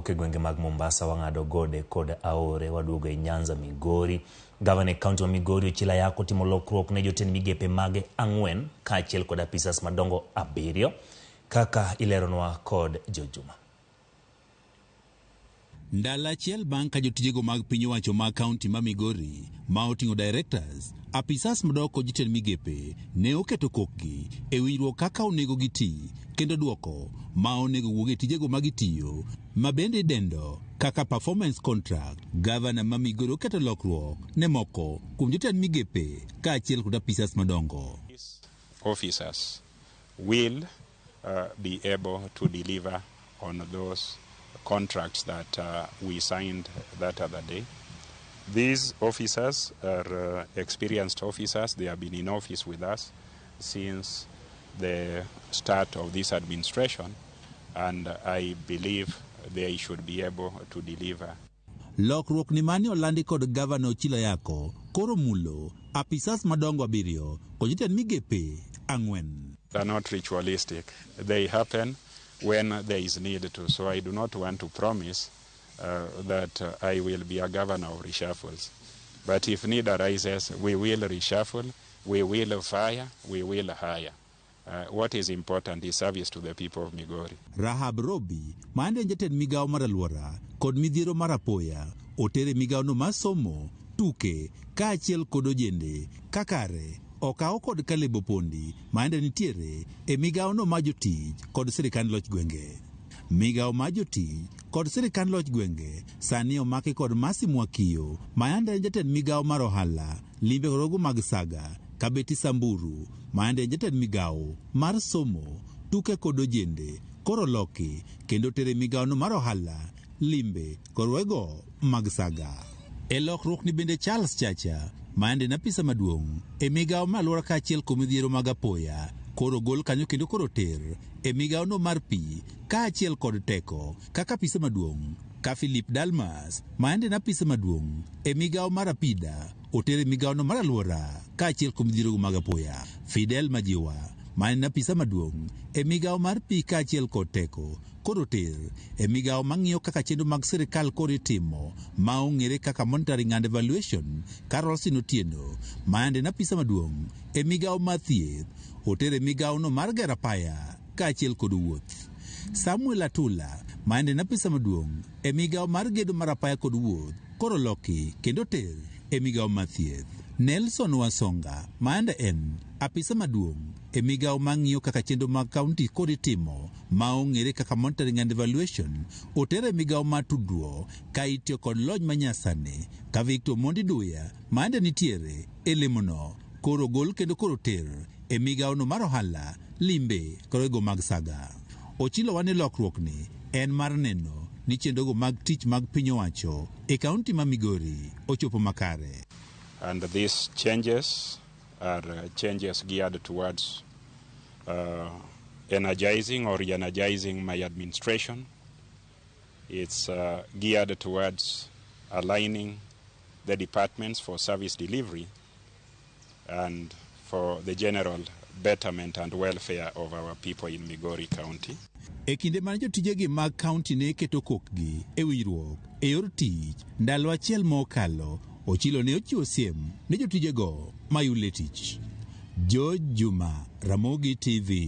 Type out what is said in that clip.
Wawuok e gwenge mag Mombasa wang'ado gode kod aore waduogo e Nyanza Migori. Gavana e kaunti ma Migori Ochilo Ayacko otimo lokruok ne jotend migepe mage 4 kaachiel kod apisas madongo 7 kaka ileronwa kod Jojuma. Ndalo achiel bang' ka jotijego mag piny owacho mag kaunti ma Migori ma oting'o directors, apisas madongo kod jotend migepe ne oketo kokgi e winjruok kaka onego giti kendo duoko ma onego wuog e tijego ma gitiyo ma bende idendo kaka performance contract. Gavana ma Migori oketo lokruok ne moko kuom jotend migepe kaachiel kod apisas madongo. Officers will be able to deliver on those contracts that we signed that other day. These officers are experienced officers. They have been in office with us since the start of this administration, and I believe they should be able to deliver. Lokruok ni mane olandi kod Gavana Ochilo Ayacko koro mulo apisas madongo 7 kod jotend migepe 4. They are not ritualistic. They happen when there is need to. So I do not want to promise that I will be a governor of reshuffles. But if need arises, we will reshuffle, we will fire, we will hire. What is important is service to the people of Migori. Rahab Robi, ma en jatend migawo mar alwora kod midhiero mar apoya, otere migawono mar somo, tuke kaachiel kod ojende kakare okaw kod Caleb Opondi ma nitiere e migawono mar jotich kod sirikand loch gwenge. Migawo mar jotich kod sirikand loch gwenge sani omaki kod Mercy Mwakio ma en jatend migawo mar ohala, limbe kod rogo mag saga, Kabeti Samburu ma en jatend migawo mar somo, tuke kod ojende koro loki kendo tere migawono mar ohala, limbe kod rogo mag saga. E lokruok ni bende Charles Chacha ma en apisa maduong' e migawo mar alwora kaachiel kod midhiero mag apoya koro gol kanyo kendo koro ter e migawono mar pi kaachiel kod teko kaka apisa maduong' ka Philip Dalmas ma en apisa maduong' e migawo mar apida oter e migawono mar alwora kaachiel kod midhiero mag apoya. Fidel Majiwa ma en apisa maduong' e migawo mar pi kaachiel kod teko koro ter e migawo mang'iyo kaka chenro mag sirikal koro itimo ma ong'ere kaka monitoring and evaluation. Carolsin Otieno ma en apisa maduong' e migawo mar thieth oter e migawono mar gero apaya kaachiel kod wuoth. Samuel Atula ma en apisa maduong' e migawo mar gedo mar apaya kod wuoth koro loki kendo ter e migawo mar thieth. Nelson Wasonga ma en apisa maduong' e migawo mang'iyo kaka chenro mag kaunti koro itimo ma ong'ere kaka monitoring and evaluation oter e migawo mar tudruok ka itiyo kod lony manyasani ka Victor Mondi Duya ma nitiere e lemono koro gol kendo koro ter e migawono mar ohala, limbe kod rogo mag saga. Ochilo wane lokruok ni en mar neno ni chenrogo mag tich mag piny owacho e kaunti ma Migori ochopo makare. And these changes are changes geared towards energizing or re-energizing my administration. It's geared towards aligning the departments for service delivery and for the general betterment and welfare of our people in Migori County. E kinde mane jotijegi mag kaunti ne keto kokgi e winjruok e yor tich ndalo achiel mokalo, Ochilo ne ochiwo siem ne jotijego mayule tich. George Juma, Ramogi TV.